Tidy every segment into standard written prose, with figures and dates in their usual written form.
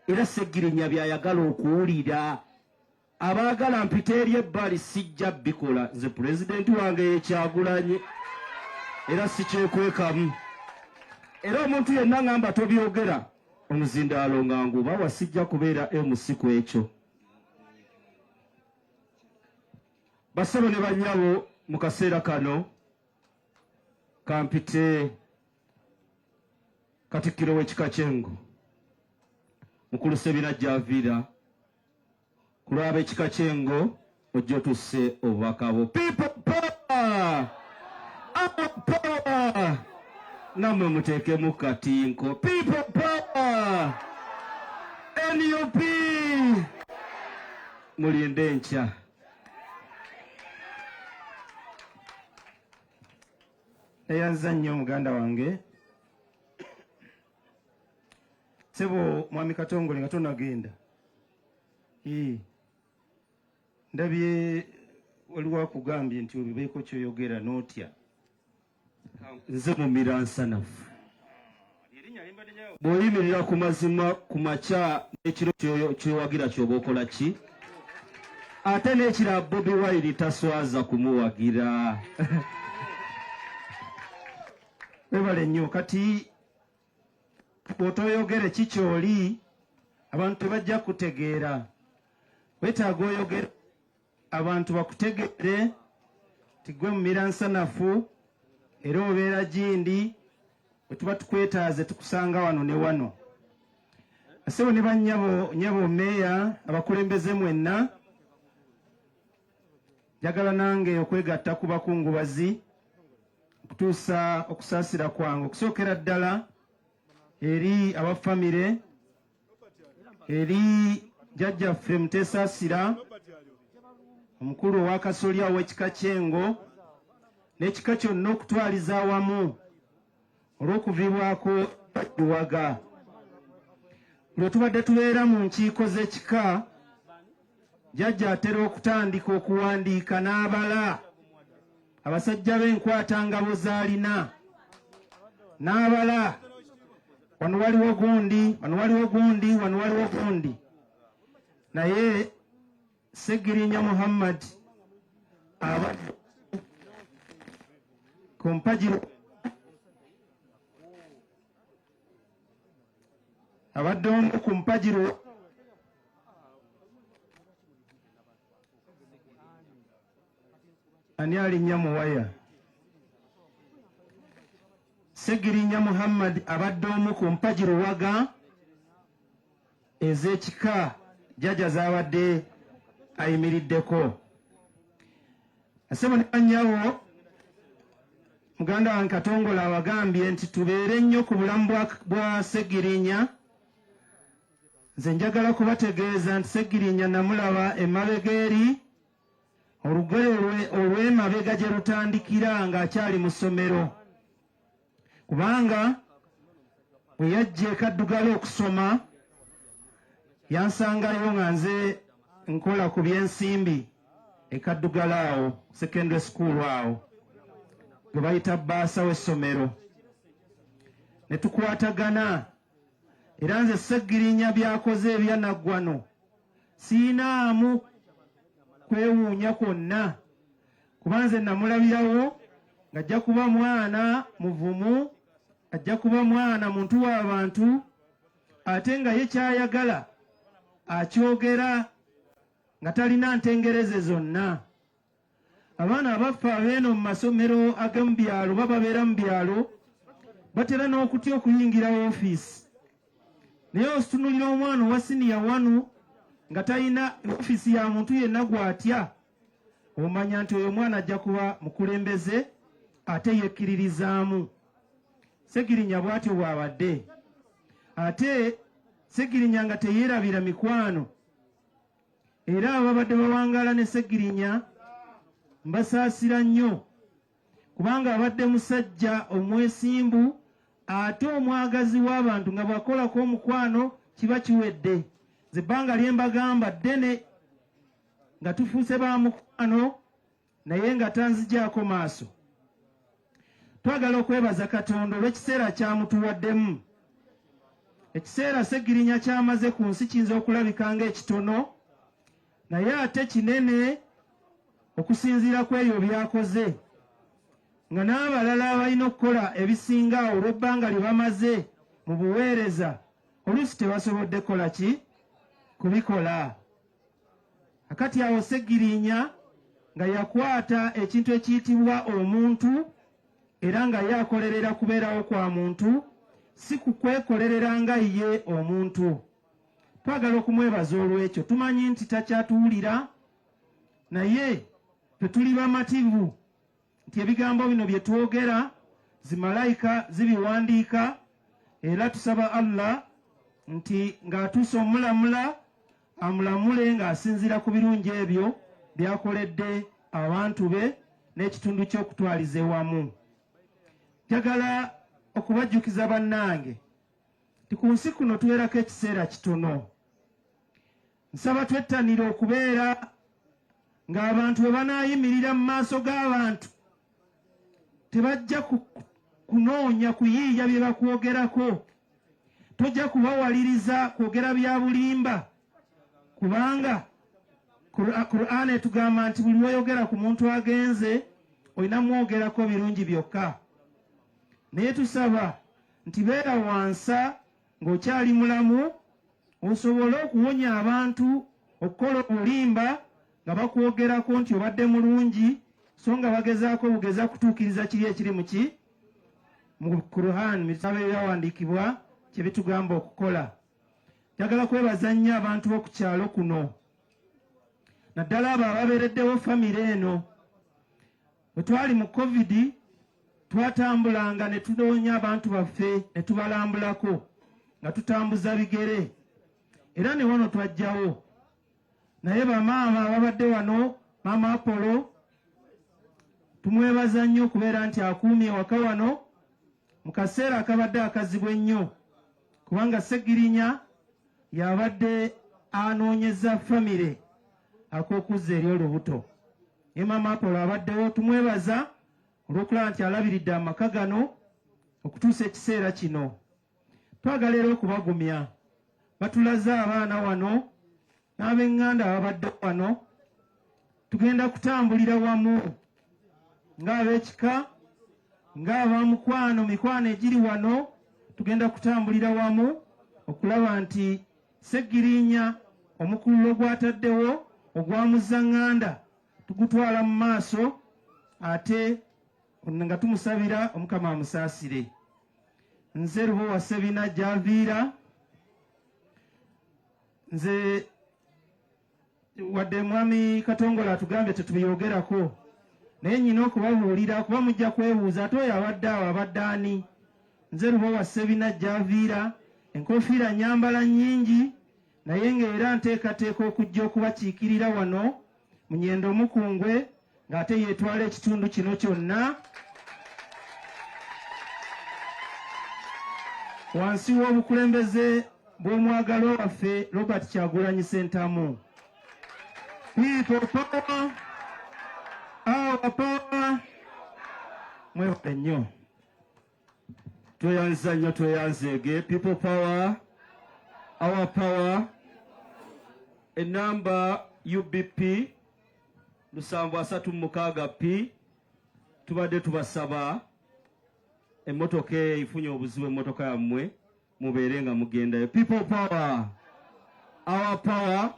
Era Ssegirinya by'ayagala okuwulira. Abaagala mpite eri ebbali sijja bikola. Nze pulezidenti wange ye Kyagulanyi era sikyekwekamu. Era omuntu yenna ngamba tobyogera omuzindaalo nga ngubawa sijja kubeera MC ku ekyo. Bassebo ne bannyabo mu kaseera kano kampite Katikkiro w'ekika ky'Engo Mukulu Ssebina Gyaviira ku lw'ab'ekika ky'Engo ojja otusse obubaka bwo. People power! Our power! Nammwe muteekemu katinko. People power! NUP! Mulinde enkya. Neyanziza nnyo muganda wange sebo mwami Katongole nga tonagenda ndabye waliwo akugambye nti obibeeko kyoyogera n'otya. Nze mumira nsanafu bw'oyimirira ku mazima ku makya n'ekiro kyowagira kyoba okola ki ate n'ekira Bobi Wine taswaza kumuwagira. Webale nnyo. Kati bw'otoyogere kikyoli abantu tebajja kutegeera. Wetaaga oyogere abantu bakutegeere nti gwe mumira nsanafu era obeera gindi bwe tuba tukwetaaze tukusanga wano ne wano. Assebo ne bannyabo, nnyabo meeya, abakulembeze mwenna, njagala nange okwegatta ku bakungubazi okutuusa okusaasira kwange okusookera ddala eri aba famire, eri jjajjaffe Muteesaasira omukulu ow'akasolya ow'ekika ky'Engo n'ekika kyonna okutwaliza awamu olw'okuviibwako Luwaga. Lwe tubadde tubeera mu nkiiko z'ekika, jjajja atera okutandika okuwandiika n'abala abasajja b'enkwatangabo z'alina n'abala wano waliwo gundi, wano waliwo gundi, wano waliwo gundi. Naye Ssegirinya Muhammad abadde ku mpagi abadde omu ku mpagi ani alinnya mu waya. Ssegirinya Muhammad abadde omu ku mpagi luwaga ez'ekika jjajja z'abadde ayimiriddeko. Ssebo ne bannyabo, muganda wange Katongole abagambye nti tubeere nnyo ku bulamu bwa Ssegirinya. Nze njagala kubategeeza nti Ssegirinya namulaba emabega eri olugero olw'emabega gye lutandikira ng'akyali mu ssomero, kubanga bwe yajja e Kaddugala okusoma yansangayo nga nze nkola ku by'ensimbi e Kaddugala awo secondary school awo gwe bayita bbaasa w'essomero ne tukwatagana. Era nze Ssegirinya by'akoze ebya Naggwano siinaamu kwewuunya kwonna, kuba nze namulabirawo ng'ajja kuba mwana muvumu, ajja kuba mwana muntu wa bantu, ate nga ye ky'ayagala akyogera nga talina ntengereze zonna. Abaana abaffe abeeno mu masomero ag'omu byalo oba babeera mu byalo batera n'okutya okuyingira ofiisi, naye ositunulira omwana owa siniya wanu nga talina ofiisi ya muntu yenna gw'atya, omanya nti oyo omwana ajja kuba mukulembeze ate yekkiririzaamu. Ssegirinya bw'atyo bw'abadde, ate Ssegirinya nga teyeerabira mikwano. Era ababadde bawangaala ne Ssegirinya mbasaasira nnyo kubanga abadde musajja omwesimbu ate omwagazi w'abantu nga bw'akolako omukwano kiba kiwedde. Nze ebbanga lye mbagamba ddene nga tufuuse ba mukwano naye nga tanzigyako maaso. Twagala okwebaza Katonda olw'ekiseera kyamutuwaddemu. Ekiseera Ssegirinya ky'amaze ku nsi kiyinza okulabika ng'ekitono naye ate kinene okusinziira ku ebyo by'akoze nga n'abalala abalina okukola ebisinga awo olw'ebbanga lye bamaze mu buweereza oluusi tebasobodde kukola ki kubikola. Akati awo Ssegirinya nga yakwata ekintu ekiyitibwa omuntu era nga ye akolerera kubeerawo kwa muntu si kukwekolerera nga ye omuntu. Twagala okumwebaza olw'ekyo. Tumanyi nti takyatuwulira naye ffe tuli bamativu nti ebigambo bino bye twogera zimalayika zibiwandiika era tusaba Allah nti ng'atuuse omulamula amulamule ng'asinziira ku birungi ebyo by'akoledde abantu be n'ekitundu ky'okutwaliza ewamu. Njagala okubajjukiza bannange nti ku nsi kuno tubeerako ekiseera kitono. Nsaba twettanire okubeera ng'abantu bwe banaayimirira mu maaso g'abantu tebajja kunoonya kuyiiya bye bakwogerako. Tojja kubawaliriza kwogera bya bulimba kubanga Qur'an etugamba nti buli lw'oyogera ku muntu agenze olina mwogerako birungi byokka. Naye tusaba nti beera wansa ng'okyali mulamu osobole okuwonya abantu okukola obulimba nga bakwogerako nti obadde mulungi so nga bagezaako bugeza kutuukiriza kiri ekiri mu ki mu Quran mu bitabo ebyawandiikibwa kye bitugamba okukola. Njagala kwebaza nnyo abantu b'oku kyalo kuno naddala abo ababeereddewo famire eno. Bwe twali mu covid twatambulanga ne tunoonya abantu baffe ne tubalambulako nga tutambuza bigere era ne wano twajjawo naye bamaama ababadde wano maama Apollo tumwebaza nnyo okubeera nti akuumye waka wano mu kaseera akabadde akazibu ennyo kubanga Ssegirinya yabadde anoonyeza famire ak'okuzza eri olubuto. Naye maama Apollo abaddewo tumwebaza olw'okulaba nti alabiridde amaka gano okutuusa ekiseera kino. Twagala era okubagumya batulaze abaana wano n'ab'eŋŋanda ababadde wano tugenda kutambulira wamu ng'ab'ekika ng'abamukwano mikwano egiri wano tugenda kutambulira wamu okulaba nti Ssegirinya omukululo gw'ataddewo ogwa Muzzaŋŋanda tugutwala mu maaso ate nga tumusabira Omukama amusaasire. Nze Lubowa Ssebina gy'aviira nze wadde mwami Katongole atugambye tetubyogerako naye nyina okubabuulira kuba mujja kwebuuza ate oyo abadde awo abadde ani. Nze Lubowa Ssebina gy'aviira enkofiira nyambala nnyingi naye ng'era nteekateeka okujja okubakiikirira wano Munyendo Mukungwe ng'ate yeetwala ekitundu kino kyonna wansi w'obukulembeze bw'omwagalwa waffe Robert Kyagulanyi Ssentamu. People power, our power. Mwebale nnyo. Tweyanza nnyo tweyanzeege. People power, our power. Enamba UBP 736 P tubadde tubasaba emmotoka eyo efunye obuzibu emmotoka yammwe mubeere nga mugendayo. People power, our power.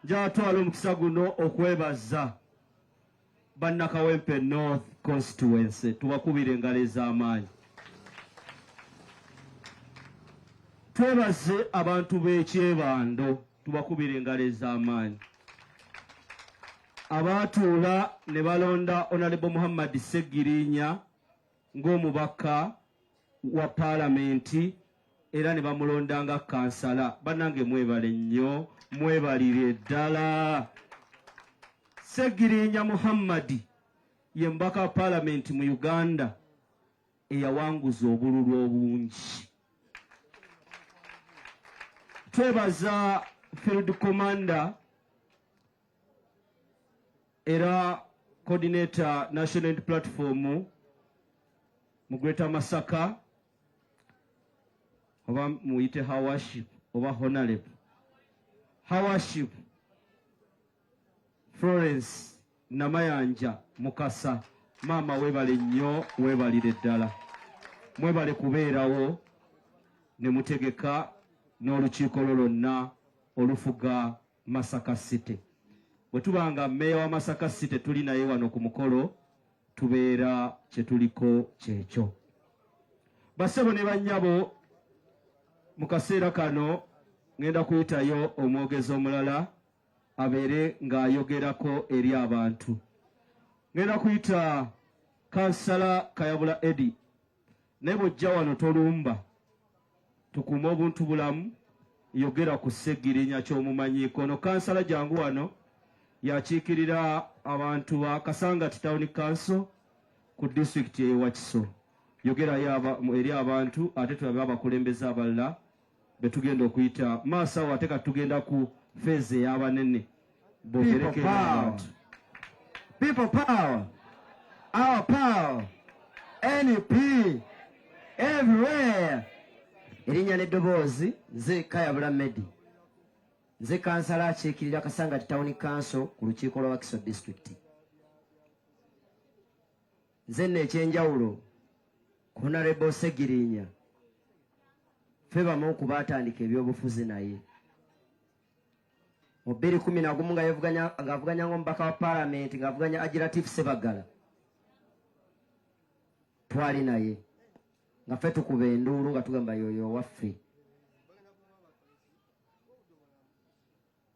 Njatwala omukisa guno okwebaza bannakawempe North Constituency, tubakubire engalo ez'amaanyi. Twebaze abantu b'ekyebando, tubakubire engalo ez'amaanyi abaatuula ne balonda Honorable Muhammad Ssegirinya ng'omubaka wa paalamenti era ne bamulonda nga kansala. Bannange mwebale nnyo, mwebalire ddala. Ssegirinya Muhammad ye mubaka wa paalamenti mu Uganda eyawanguza obululu obungi. Twebaza field commander era coordinator National Platform mu Greater Masaka. Oba muyite her worship oba honorable. Her worship Florence Namayanja Mukasa, maama weebale nnyo, weebalire ddala, mwebale kubeerawo ne mutegeka n'olukiiko lwo lwonna olufuga Masaka City. Bwe tuba nga mmeeya wa Masaka City tuli naye wano ku mukolo, tubeera kye tuliko kyekyo. Bassebo ne bannyabo, mu kaseera kano ŋŋenda kuyitayo omwogezi omulala abeere ng'ayogerako eri abantu. Ŋŋenda kuyita Kansala Kayabula Eddie, naye bw'ojja wano tolumba, tukuume obuntu bulamu, yogera ku Ssegirinya ky'omumanyiiko. Ono kansala jangu wano, yakiikirira abantu ba Kasangati Town Council ku disitulikiti ey'e Wakiso. Yogerayo eri abantu ate tulabe abakulembeze abalala be tugenda okuyita maaso awo, ate kati tugenda ku feezi ey'abanene boogereko eri abantu. People power, our power, NUP, everywhere. Erinnya n'eddoboozi nze Kayabula Medi, nze kansala akiikirira Kasangati Town Council ku lukiiko lwa Wakiso District. Nze nno ekyenjawulo ku Honorable Ssegirinya, ffe bamu ku baatandika ebyobufuzi naye mu 2011 nga yevuganya, ng'avuganya ng'omubaka wa paalamenti, ng'avuganya Haji Latif Ssebaggala. Twali naye nga ffe tukuba enduulu nga tugamba yoyo owaffe.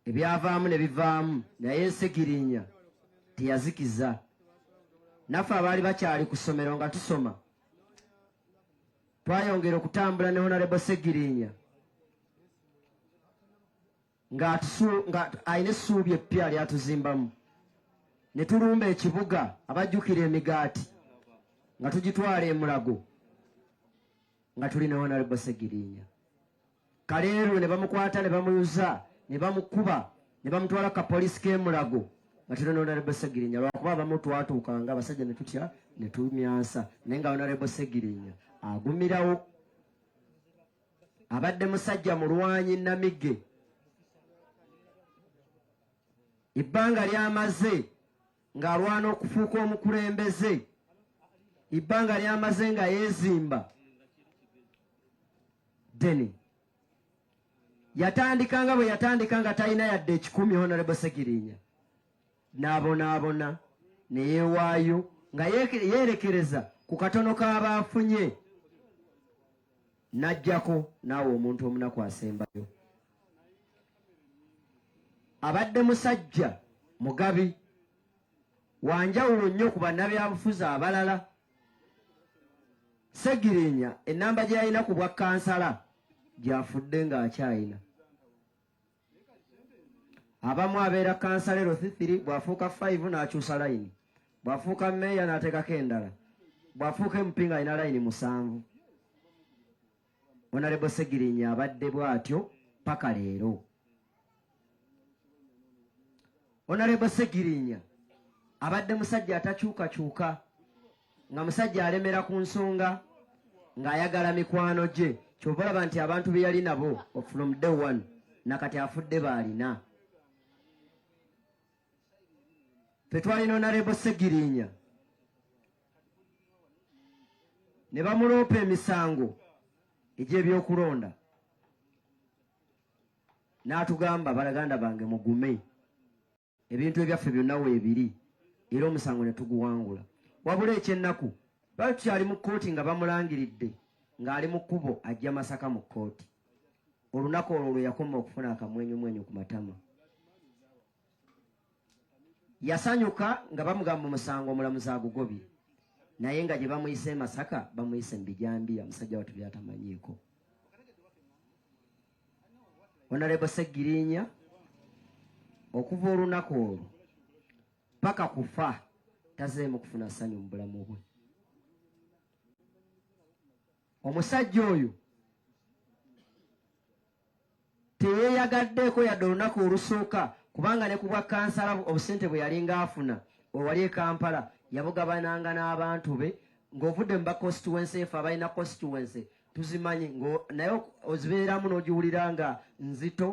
Ebyavaamu ne bivaamu, naye Ssegirinya teyazikiza. Naffe abaali bakyali ku ssomero nga tusoma twayongera okutambula ne Honorable Ssegirinya nga alina essuubi eppya lyatuzimbamu, ne tulumba ekibuga. Abajjukira emigaati nga tugitwala emulago nga tuli ne Honorable Ssegirinya. Kaleerwe ne bamukwata ne bamuyuza ne bamukuba ne bamutwala ka poliisi k'emulago nga tuli ne Honorable Ssegirinya, lwakuba abamu twatuukanga abasajja ne tutya ne tumyansa, naye nga Honorable Ssegirinya agumirawo. Abadde musajja mulwanyi namige, ebbanga ly'amaze ng'alwana okufuuka omukulembeze, ebbanga ly'amaze nga yeezimba ddene. Yatandika nga bwe yatandika nga talina yadde ekikumi. Honorable Ssegirinya n'abonaabona ne yeewaayo nga yeerekereza ku katono k'aba afunye n'ajjako naawe omuntu omunaku asembayo. Abadde musajja mugabi wanjawulo nnyo ku bannabyabufuzi abalala. Ssegirinya ennamba gye yalina ku bwa kansala gy'afudde ng'akyayina. Abamu abeera kansala ero thithiri, bw'afuuka 5 n'akyusa layini, bw'afuuka meeya n'ateekako endala, bw'afuuka MP ng'alina layini 7. Honorable Ssegirinya abadde bw'atyo paka leero. Honorable Ssegirinya abadde musajja atakyukakyuka, nga musajja alemera ku nsonga, ng'ayagala mikwano gye. Kyova olaba nti abantu be yali nabo from day one nakati afudde baalina. Ffe twalina Honorable Ssegirinya ne bamuloopa emisango egy'ebyokulonda, n'atugamba, "Baganda bange, mugume, ebintu ebyaffe byonna weebiri," era omusango ne tuguwangula. Wabula ekyennaku, bali tukyali mu kkooti nga bamulangiridde ng'ali mu kkubo ajja Masaka mu kkooti. Olunaku olwo lwe yakoma okufuna akamwenyumwenyu ku matama. Yasanyuka nga bamugamba omusango omulamuzi agugobye, naye nga gye bamuyise e Masaka bamuyise mu bijambiya, musajja watu byatamanyiiko. Honorable Ssegirinya okuva olunaku olwo paka kufa tazeemu kufuna ssanyu mu bulamu bwe. Omusajja oyo teyeeyagaddeeko yadde olunaku olusooka, kubanga ne ku bwa kansala obusente bwe yalinga afuna wewali e Kampala yabugabananga n'abantu be. Ng'ovudde mu ba constituency, efe abalina constituency Tuzimanyi, naye ozibeeramu n'ogiwulira nga nzito.